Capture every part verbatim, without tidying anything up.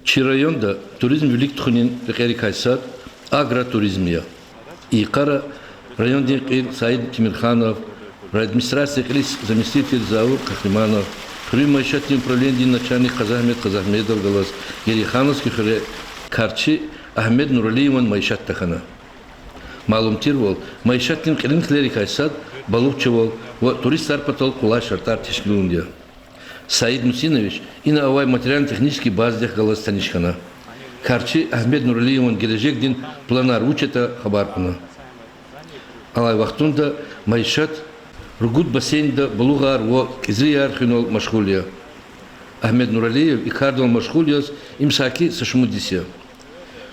Чи районда туризм вилик тухунин рекьерикай сад агротуризм я. И йикъара райондин кьил Саид Темирханов, райадминистрациядин кьилин заместитель Заур Кагьриманов, хуьруьн майишатдин управленидин начальник Къазагьмед Къазагьмедов галаз Герейхановский хуьре карчи Агьмед Нуралиеван майишат тахьана. Малум тирвал, майишатдин кьилин кьилерикай сад балугъчивал ва туристар патал къулай шартӀар тешкилун я. Саид Мусинович ина авай материально-технический базадихъ галаз таниш хьана. Карчи Агьмед Нуралиеван гележегдин планар вуч ятӀа хабар кьуна. Алай вахтунда майишат ругуд бассейнда балугъар ва кӀизрияр хуьнал машгъул я. Агьмед Нуралиев и кардал машгъул яз им саки са шумуд йис я.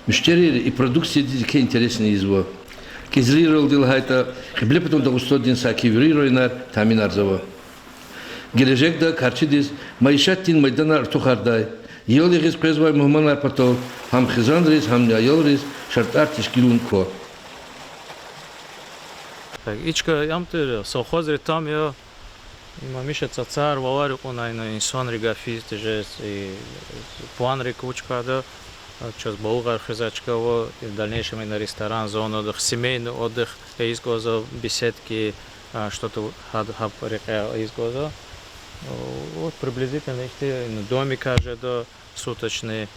Муьштерийри и продукциядиз еке интересни ийизва. КӀизрийралди лагьайтӀа, Кьиблепатан Дагъустандин саки вири районар таъминарзава. Гележегда карчидиз майишатдин майданар артухардай, ял ягъиз къвезвай мугьманар патал гьам хизанриз, гьамни аялриз шартӀар тешкилун ква. Так, и чка ям тир, совхозри там я. Им гьамиша цацар, валари кьуна ина инсанри гаф ийиз тежез, и планрик вуч квайда, чаз балугъар хуьзвай чка ава, и в дальнейшем ина ресторан зонадихъ, семейный отдых ийиз кӀанзава, беседки, что-то гьад гьаб рекьяй ийиз кӀанзава. Вот приблизительно ихьтин ина домикар жеда, суточный,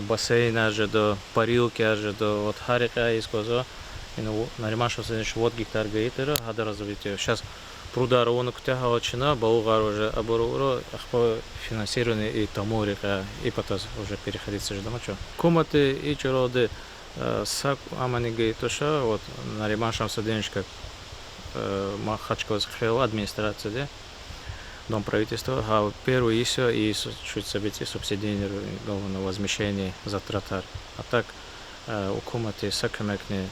бассейнар жеда, парилкаяр жеда, вот гьа рекьяй ийиз кӀанзава. Ина Нариман Шамсудинович вад гектар гайитӀа, гьадан развитие. Сейчас прудар авуна куьтягьайла чна, балугъар уже абур авурла, ахпа финансирование и тамун рекьяй, и патаз уже переходить жеда ма чун. Гьукуматди и чӀуралди са амани гайитӀа ша, вот Нариман Шамсудинович как Махачкалади хъфейла администрацияди, Дом правительства, гьа первый йис я, и чуть са бицӀи субсидирование, главное, возмещение затратар. А так, гьукуматди са куьмекни,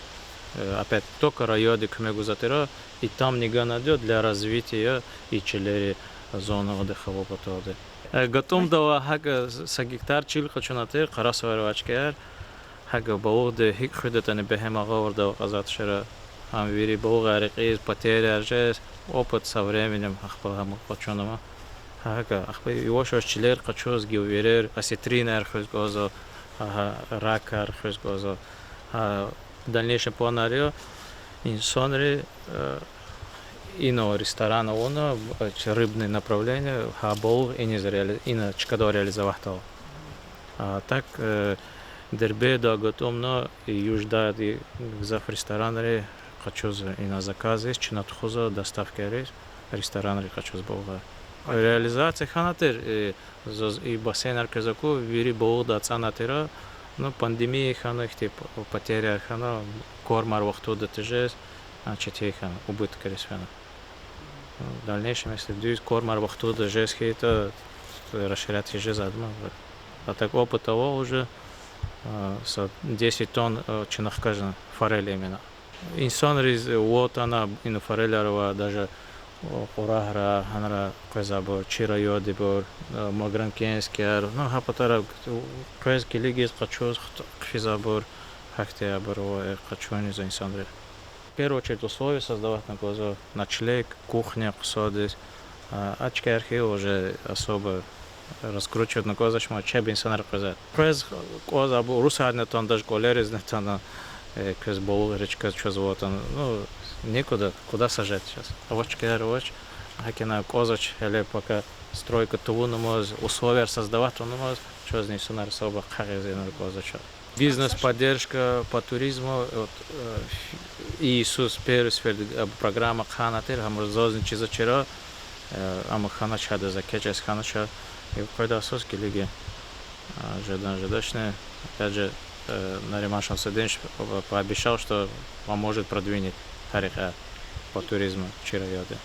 опять только районди куьмек гузвай тир, и там не гана для развития и чилери зона отдыха ва паталди. ГатӀумдал гьакӀ са гектар чил къачуна тир, къарасавайвал чкаяр. ГьакӀ балугъди гьикӀ хуьдатӀани бегьем агъавурда акъвазатӀа шера, гьам вири балугъар рекьиз, потерияр жез, опыт со временем ахпа гьам къачунва. ГьакӀ, ахпа яваш-яваш чилер къачуз, гила вирер, осетринаяр хуьз кӀанзава, гьа, ракар хуьз кӀанзава. Гьа, дальнейший планар я, инсанри, инал ресторан авуна, рыбный направление, гьа балугъ иниз реали-, ина чкадал реализоватьдалди. А так, Дербентда гатӀумна, и Юждагди гзаф ресторанри къачузва ина заказриз, чна тухузва доставкайриз, ресторанри къачуз балугъар. Реализация хьана тир, заз и бассейнар квез аку, вири балугъда ацӀана тир, ну, пандемия хьана, ихьтин потерияр хьана, кормар вахтунда тежез, четин хьана, убыткриз фена. В дальнейшем, если дуьз кормар вахтунда жез хьайитӀа, расширять жезвайди я. А так опыт авал уже, са десять тонн чна хкажна форель именно. Инсанриз ван атана ина форелар ава, даже Кьурагьра, гьанра къвезвайбур, чи райондибур, Магарамкентскияр, ну, гьа патара къвез килигиз, къачуз хъфизвайбур, гьахьтинбур ава, къачуниз инсанри. В первую очередь условия создавать авуна кӀанзава, ночлег, кухня хъсандиз. А чкаяр хьайила уже особо раскручивать авуна кӀанзавач, ма чеб инсанар къвезвай. Къвез кӀанзавайбур русарни атана, даже кӀвалеризни атана, квез балугъ речказ чаз ван атана. Ну, некуда, куда сажать сейчас? Авач чкаяр, авач. ГьакӀ ина кӀанзавач, гьеле пока стройка тавунмаз, условияр создавать авунмаз, чаз инсанар особо къагъиз инал кӀанзавач. Бизнес-поддержка по туризму, вот, и йисуз первый сеферда программа хъгана тир, гьам зазни чизвачир, амма хьанач гьадаз, экечӀиз хьанач. И къведай йисуз килигин жедан-жедачни, опять же, Нариман Шамсудинович пообещал, что поможет продвинуть гьа рекьяй по туризму чи районда.